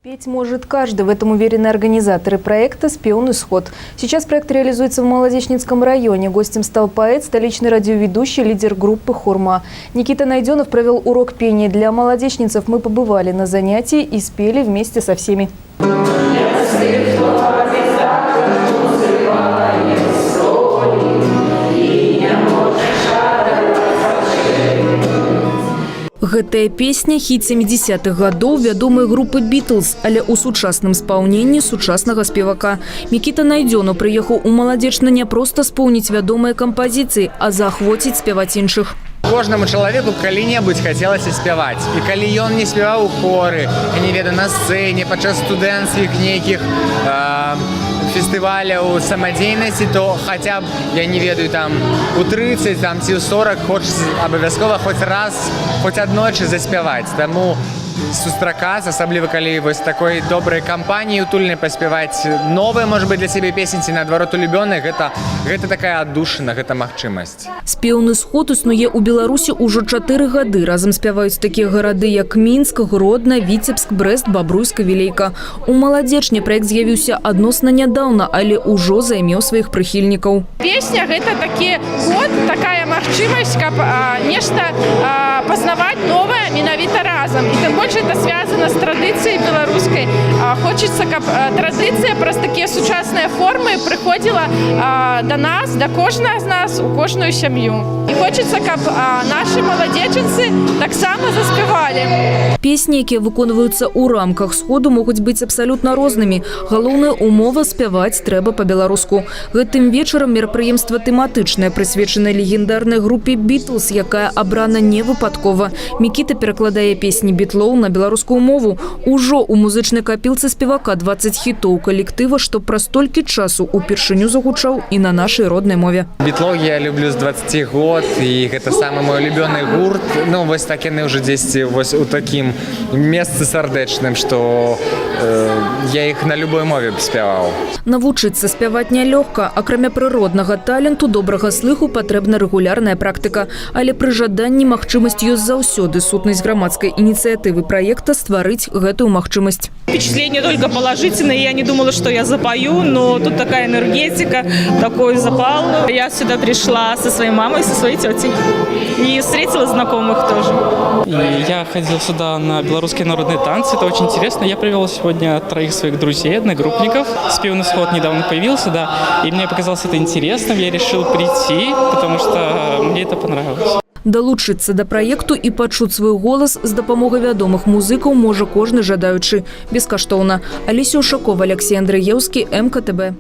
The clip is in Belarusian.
Петь может каждый, в этом уверены организаторы проекта «Спеўны сход». Сейчас проект реализуется в Молодечненском районе. Гостем стал поэт, столичный радиоведущий, лидер группы «Хурма». Никита Найденов провел урок пения для молодечненцев. Мы побывали на занятии и спели вместе со всеми. Гэтая песня — хіт 70-х гадоў вядомай групы «Бітлз», але ў сучасным спаўненні сучаснага спевака. Мікіта Найдзёнаў прыехаў у Маладзечна не проста споўніць вядомыя кампазіцыі, а заахвоціць спяваць іншых. Кожнаму чалавеку калі-небудзь хацелася спяваць. І калі ён не спяваў у хоры, я не ведаю, на сцэне, падчас студэнцкіх нейкіх фестываляў самадзейнасці, то хаця б, я не ведаю, там у 30 там, ці ў 40 хочацца абавязкова хоць раз, хоць аднойчы заспяваць. Таму сустракацца, асабліва калі вось такой добрай кампаніі утульнай, паспяваць новыя, может быть, для сябе песні ці, наадварот, улюбёныя, гэта такая аддушына, гэта магчымасць. Спеўны сход існуе ў Беларусі ўжо 4 гады. Разам спяваюць такія гарады, як Мінск, Гродна, Віцебск, Брэст, Бабруйск, Вілейка. У Маладзечне праект з'явіўся адносна нядаўна, але ўжо займеў сваіх прыхільнікаў. Песня — гэта такі код, такая магчымасць, каб нешта пазнаваць новае менавіта разам. І тым больш это связано з традыцыяй беларускай. Хочацца, каб традыцыя праз такія сучасныя формы прыходзіла да нас, да кожнага з нас, у кожную сям'ю. І хочацца, каб нашы маладзечанцы таксама заспявалі. Песні, якія выконваюцца ў рамках сходу, могуць быць абсалютна рознымі. Галоўная умова — спяваць трэба па-беларуску. Гэтым вечарам мерапрыемства тэматычнае, прысвечанае легендарнай групе «Бітлз», якая абрана не выпадкова. Мікіта перакладае песні бітлоў на беларускую мову. Ужо ў музычнай капілцы спевака 20 хітоў калектыва, што праз столькі часу упершыню загучаў і на нашай роднай мове. Бітлоў я люблю з 20 год, і гэта самы мой улюбёны гурт. Ну, вось так яны ўжо дзесьці вось у такім месцы сардэчным, што я іх на любой мове б спяваў. Навучыцца спяваць нялёгка. Акрамя прыроднага таленту, добрага слыху, патрэбна рэгулярная практыка. Але пры жаданні магчымасць ёсць заўсёды. Сутнасць грамадскай ініцыятывы праекта — стварыць гэтую магчымасць. Впечатление только положительное. Я не думала, что я запою, но тут такая энергетика, такой запал. Я сюда пришла со своей мамой, со своей тетей. И встретила знакомых тоже. И я ходил сюда на белорусские народные танцы, это очень интересно. Я привел сегодня троих своих друзей, одногруппников. Спеўны сход недавно появился, да, и мне показалось это интересным. Я решил прийти, потому что мне это понравилось. Далучыцца да праекту і пачуць свой голас з дапамогай вядомых музыкаў можа кожны жадаючы. Бескаштоўна. Алеся Ушакова, Алексей Андрэеўскі, МКТБ.